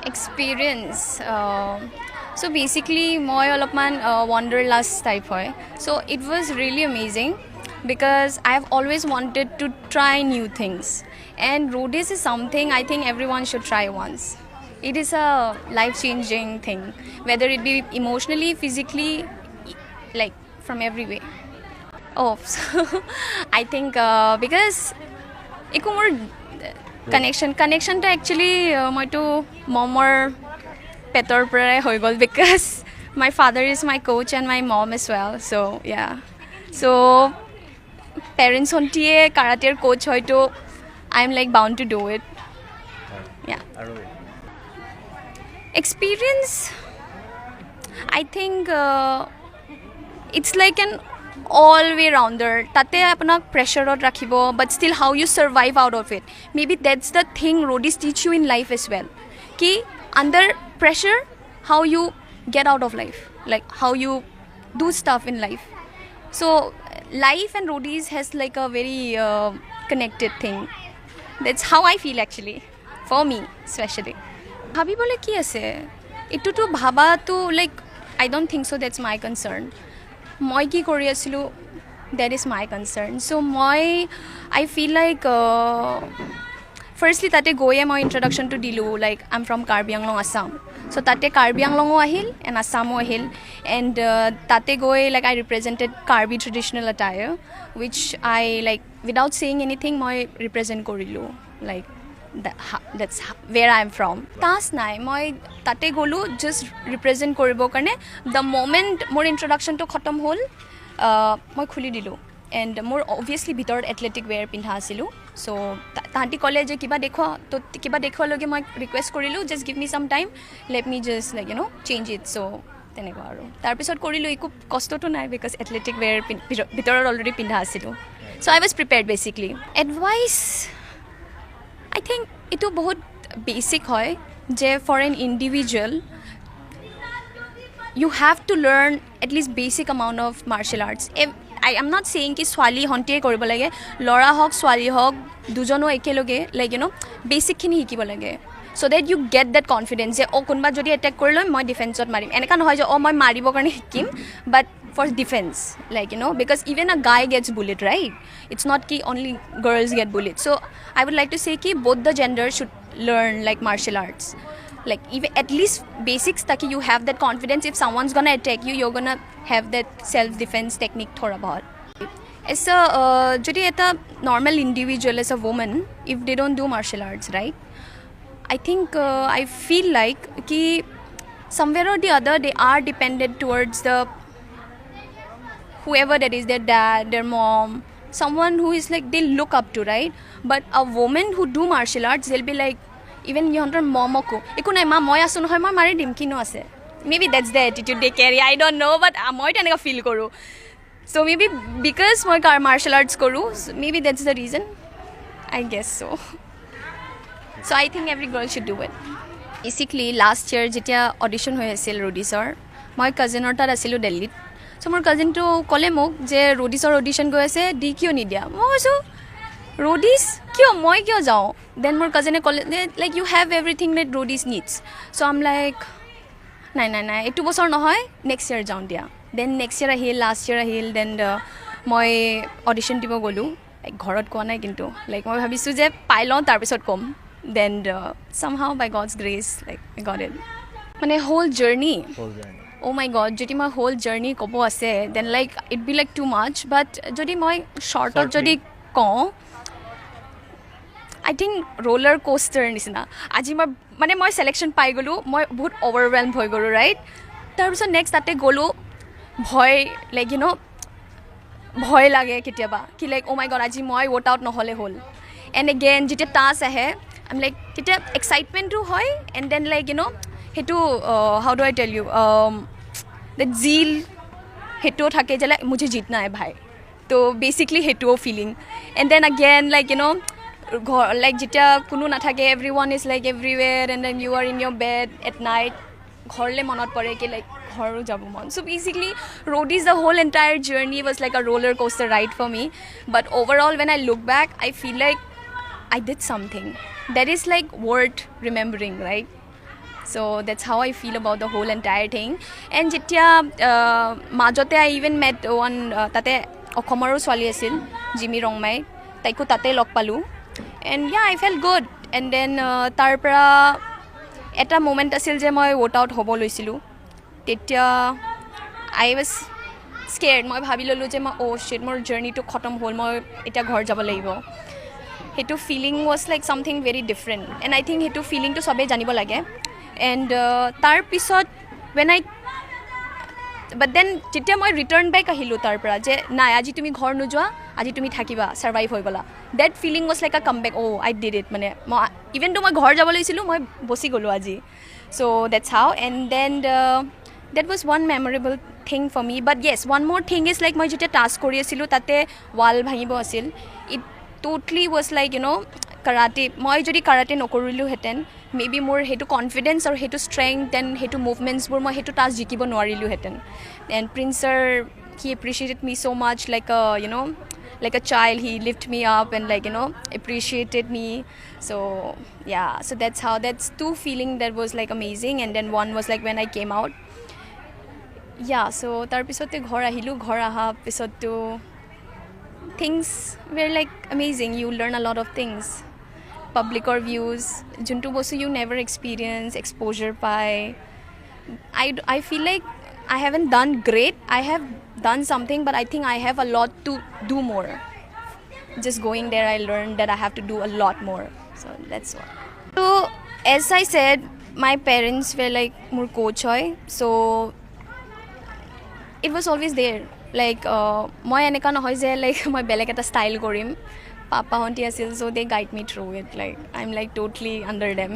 Experience, চ' basically মই অলপমান ৱাণ্ডাৰলাষ্ট type হয়, so it was really amazing because I have always wanted to try new things, and Roadies is something I think everyone should try once. It is a life changing thing, whether it be emotionally, physically, like from every way. Oh, I think because একো মোৰ কানেকশ্যনটো actually মইতো মমৰ পেটৰ পৰাই হৈ গ'ল, because my father is my coach and my mom as well. So yeah, so parents হন্তিয়ে কাৰাটেৰ কোচ হয়তো I am like bound to do it, yeah. আৰু Experience, I think it's like an all way rounder. তাতে আপোনাক প্ৰেছাৰত ৰাখিব, but still how you survive out of it. Maybe that's the thing Roadies teach you in life as well, কি under pressure how you get out of life, like how you do stuff in life. So life and Roadies has like a very connected thing. That's how I feel actually, for me specially. ভাবিবলৈ কি আছে? এইটোতো ভাবাটো, like, I don't think so that's my concern. মই কি কৰি আছিলোঁ, that is my concern. So মই I feel like firstly তাতে গৈয়ে মই ইণ্ট্ৰডাকশ্যনটো দিলোঁ, like I'm from Karbi Anglong, Assam. So তাতে কাৰ্বি আংলঙো আহিল এণ্ড আছামো আহিল। এণ্ড তাতে গৈ like I represented Karbi traditional attire, which I, like, without saying anything মই ৰিপ্ৰেজেণ্ট কৰিলোঁ, like that's where I am from. Touch নাই। মই তাতে গ'লোঁ জাষ্ট ৰিপ্ৰেজেণ্ট কৰিবৰ কাৰণে। The moment মোৰ ইণ্ট্ৰডাকশ্যনটো খতম হ'ল, মই খুলি দিলোঁ। এণ্ড মোৰ অভিয়াছলি ভিতৰত এথলেটিক ৱেৰ পিন্ধা আছিলোঁ। চ' তাহাঁতি ক'লে যে কিবা দেখুওৱা। তো কিবা দেখুৱালৈকে মই ৰিকুৱেষ্ট কৰিলোঁ, just give me some time, let me just like change it. So তেনেকুৱা আৰু তাৰপিছত কৰিলোঁ। একো কষ্টটো নাই, because athletic ৱেৰ ভিতৰত অলৰেডি পিন্ধা আছিলোঁ। So I was prepared basically. Advice, I think এইটো বহুত বেচিক হয় যে for an individual, you have to learn at least basic amount of martial arts. I am not saying কি ছোৱালী হন্তিয়ে কৰিব লাগে। ল'ৰা হওক, ছোৱালী হওক, দুজনো একেলগে লাইক you know বেচিকখিনি শিকিব লাগে, so that you get that confidence যে অ' কোনোবা যদি এটেক কৰি লয়, মই ডিফেন্সত মাৰিম। এনেকুৱা নহয় যে অ' মই মাৰিবৰ কাৰণে শিকিম, but for defense, like because even a guy gets bullied, right? It's not কি only girls get bullied. So I would like to say কি both the gender should learn like martial arts, like even at least basics, ताकि you have that confidence, if someone's gonna attack you, you're gonna have that self defense technique थोड़ा बहुत। As a যদি এটা normal individual, as a woman, if they don't do martial arts, right, I think I feel like কি somewhere or the other they are dependent towards the whoever that is, their dad, their mom, someone who is like they look up to, right? But a woman who do martial arts, they'll be like, even ইহঁতৰ মমকো, একো নাই মা, মই আছোঁ নহয়, মই মাৰি দিম, কিনো আছে। Maybe that's the attitude they carry, I don't know, but মই তেনেকুৱা ফিল কৰোঁ। চ' মে বি because মই কাৰ মাৰ্চেল আৰ্টছ কৰোঁ, maybe that's the reason, I guess so. So I think every girl should do it. Basically last year যেতিয়া audition হৈ আছিল ৰডিছৰ, মই কাজিনৰ তাত আছিলোঁ দিল্লীত। চ' মোৰ কাজিনটো ক'লে মোক যে ৰডিছৰ অডিশ্যন গৈ আছে, দি কিয় নিদিয়া? মই কৈছোঁ, ৰডিছ কিয়, মই কিয় যাওঁ? Then মোৰ কাজিনে ক'লে যে like you have everything that Roadies needs. So I'm like, নাই নাই নাই, এইটো বছৰ নহয়, নেক্সট ইয়েৰ যাওঁ দিয়া। Then next year আহিল, লাষ্ট ইয়েৰ আহিল। Then মই অডিশ্যন দিব গ'লোঁ। লাইক ঘৰত কোৱা নাই কিন্তু, লাইক মই ভাবিছোঁ যে পাই লওঁ, তাৰপিছত ক'ম। Then somehow, by God's grace, like got it. মানে whole journey? Whole journey. অ' মাই গড, যদি মই হোল জাৰ্ণি ক'ব আছে, then like it be like too much, but যদি মই শ্বৰ্টত Shortly. যদি কওঁ, আই থিংক ৰোলাৰ কোষ্টাৰ নিচিনা। আজি মই মানে মই চিলেকশ্যন পাই গ'লোঁ, মই বহুত অভাৰৱেলম হৈ গ'লোঁ, ৰাইট? তাৰপিছত নেক্সট তাতে গ'লোঁ, ভয় লাইক you know ভয় লাগে কেতিয়াবা কি লাইক অ' মাই গড, আজি মই ৱ'ট আউট নহ'লে হ'ল। এণ্ড এগেইন যেতিয়া টাচ আহে, আম লাইক তেতিয়া এক্সাইটমেণ্টো হয়, and then like সেইটো, how do I tell you, that zeal সেইটোও থাকে যে লাইক मुझे जीतना है भाई। তো বেচিকলি সেইটোও feeling. And then again, like ঘৰ লাইক যেতিয়া কোনো নাথাকে, everyone is like everywhere, and then you are in your bed at night, ঘৰলৈ মনত পৰে কি লাইক ঘৰো যাব মন। So basically Roadies, the whole entire journey was like a roller coaster ride for me, but overall, when I look back, I feel like I did something that is like worth remembering, right? So that's how I feel about the whole entire thing. And যেতিয়া মাজতে I even met one, তাতে অসমৰো ছোৱালী আছিল, Jimmy Rongmei, তাইকো তাতে লগ পালোঁ। And yeah, I felt good. And then তাৰ পৰা এটা মুমেণ্ট আছিল যে মই ভোট আউট হ'ব লৈছিলোঁ। তেতিয়া I was scared. মই ভাবি ল'লোঁ যে মই, অ' শ্বিট, মোৰ জাৰ্ণিটো খতম হ'ল, মই এতিয়া ঘৰ যাব লাগিব। সেইটো feeling was like something very different, and I think সেইটো ফিলিংটো চবেই জানিব লাগে। এণ্ড তাৰপিছত when I but then যেতিয়া মই ৰিটাৰ্ণ বেক আহিলোঁ তাৰ পৰা যে নাই, আজি তুমি ঘৰ নোযোৱা, আজি তুমি থাকিবা, ছাৰ্ভাইভ হৈ গ'লা, that feeling was like a come back. Oh, I did it. মানে মই ইভেন মই ঘৰ যাব লৈছিলোঁ, মই বচি গ'লোঁ আজি। So that's how, and then that was one memorable thing for me. But yes, one more thing is like মই যেতিয়া টাস্ক কৰি আছিলোঁ, তাতে ৱাল ভাঙিব আছিল। It totally was like karate. মই যদি কাৰাটে নকৰিলোহেঁতেন, মে বি মোৰ সেইটো কনফিডেঞ্চ আৰু সেইটো ষ্ট্ৰেংথ, then সেইটো মুভমেণ্টছবোৰ, মই সেইটো টাস্ক জিকিব নোৱাৰিলোহেঁতেন। And Prince sir, he appreciated me so much, like a you know like a child. He lifted me up and like appreciated me. So yeah, so that's how, that's two feeling that was like amazing. And then one was like when I came out. Yeah, so তাৰপিছতে ঘৰ আহিলোঁ। ঘৰ অহা পিছততো things were like amazing. You learn a lot of things, পাব্লিকৰ views, যোনটো বস্তু you never experience, exposure পায়। I feel like I haven't done great. I have done something, but I think I have a lot to do more. Just going there, I learned that I have to do a lot more. So that's what. So, as I said, my parents were like মোৰ coach হয়। So it was always there. Like মই এনেকুৱা নহয় যে like মই বেলেগ এটা style কৰিম। পাপাহঁতি আছিল, so they guide me through it. Like, I am like totally under them.